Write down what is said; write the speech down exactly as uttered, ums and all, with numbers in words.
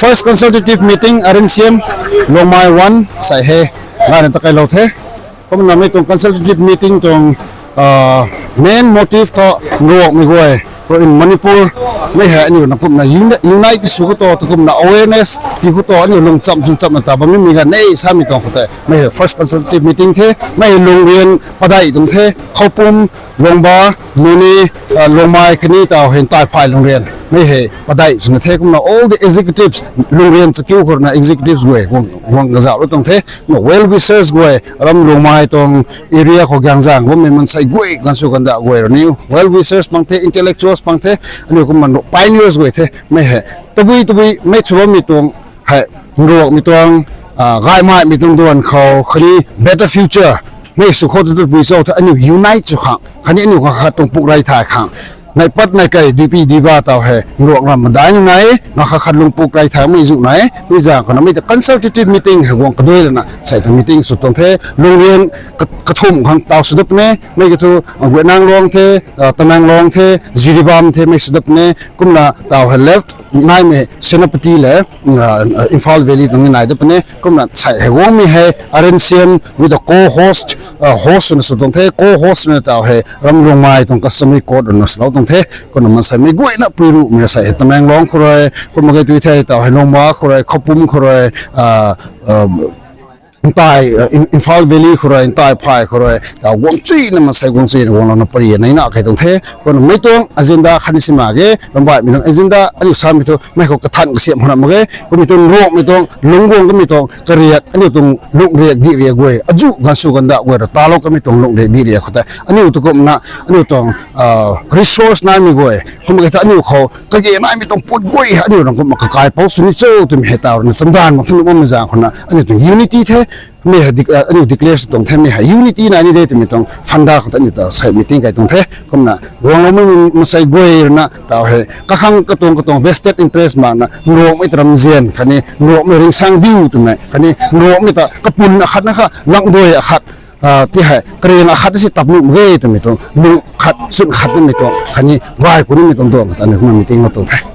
first consultative meeting R N C M Longmai one sei hei ngai na ta kailou the. Kumna mei tuang consultative meeting tuang main motive thu Nruangmei guay in Manipur mei hei aniu na kumna unite sw khou tu kumna awareness ti khou tu aniu lung cham chun chamna ta bammei mi ganv nei samei tuang khou tei mei hei first consultative meeting the. Mei hei Lungrian padeih tuang the, Khoupum, Lungba, Nune, Longmai khatni taw hei Ntaiphay Lungrian mei hei padeih swna the. Kumna all the executives, Lungrian chakiu khou rui na executives guay guang kazauhlou tuang the. Kumna well wishers guay, aram Lungmai tuang area khou gaengzaeng bammei maansei guay, ganv sw ganda guay rui ni well wishers pang the, intellectuals pang the, aniu kumna pioneers guay the. Mei hei tabui tabui mei sw bammei tuang hei Nruangmei tuang gaymei tuang duan khou khatni better future mei sw khou tu tabui cho the, aniu unite sw khang khatni aniu kakhat tuang puk rey thay khang nai pat nai kei duipi duiba taw hei Nruang ram madai ni nai, nga kha khat lung puk rey thaymei zu nai. Mi zaeng khou na mei ta consultative meeting hei guang kadui lana sei tuang meeting sw tuang the. Lungrian kathumh khang taw sw dat puni, mei kathu Guinanglong the, Tamenglong the, Jiribam the, mei sw dat puni. Kumna taw hei left naimei Senapati le Imphal Valley tuang ni nai dat puni. Kumna sei hei guangmei hei R N C M with the co-host, host swna sw tuang the. Co-host swna taw hei ram Lungmai tuang customary court rui na swlou tuang the. Kumna maansei mei guayna pui ruhmei sei hei Tamenglong khou rui, kumna gay tui the taw hei Lungba khou rui, Khoupum khou rui, Ntai, Imphal Valley khou rui, Ntaiphay khou rui taw guang chuyna maansei guang chuyna guanglouna pary neina kei tuang the. Kumna mei tuang agenda khatni si mak ge, rambaihmei tuang agenda aniu samei thu mei khou kathan kasiam hana mak ge. Kummei tuang Nruangmei tuang lungc guang kamei tuang kariak aniu tuang lungh riak dih riak guay azu ganv sw ganda guay rui talou kamei tuang lungh riak dih riak khou tei aniu tu kumna aniu tuang resource naimei guay kumna kei ta aniu khou kage naimei tuang put guay aniu rang kumna kakaipou sw ni cho twmei hei taw rui na chamdanv mak thu nuh bammei zaeng khou na aniu tuang unity the. Mei hei aniu declare sw tuang the, mei hei unity nai ni de twmei tuang funda khou ta aniu ta sei meeting kai tuang the. Kumna guangloumei maansei guay rui na taw hei kakhang katuang katuang vested interest makna Nruangmei ta ramzian khatni Nruangmei ringsaeng biu twmei khatni Nruangmei ta kapun akhatna kha langdui akhat ti hei kariang akhat si tap nuh mak ge twmei tuang lung khat sun khat namei tuang khatni gay ku nimei tuang duang ta aniu kumna meeting lou tuang the.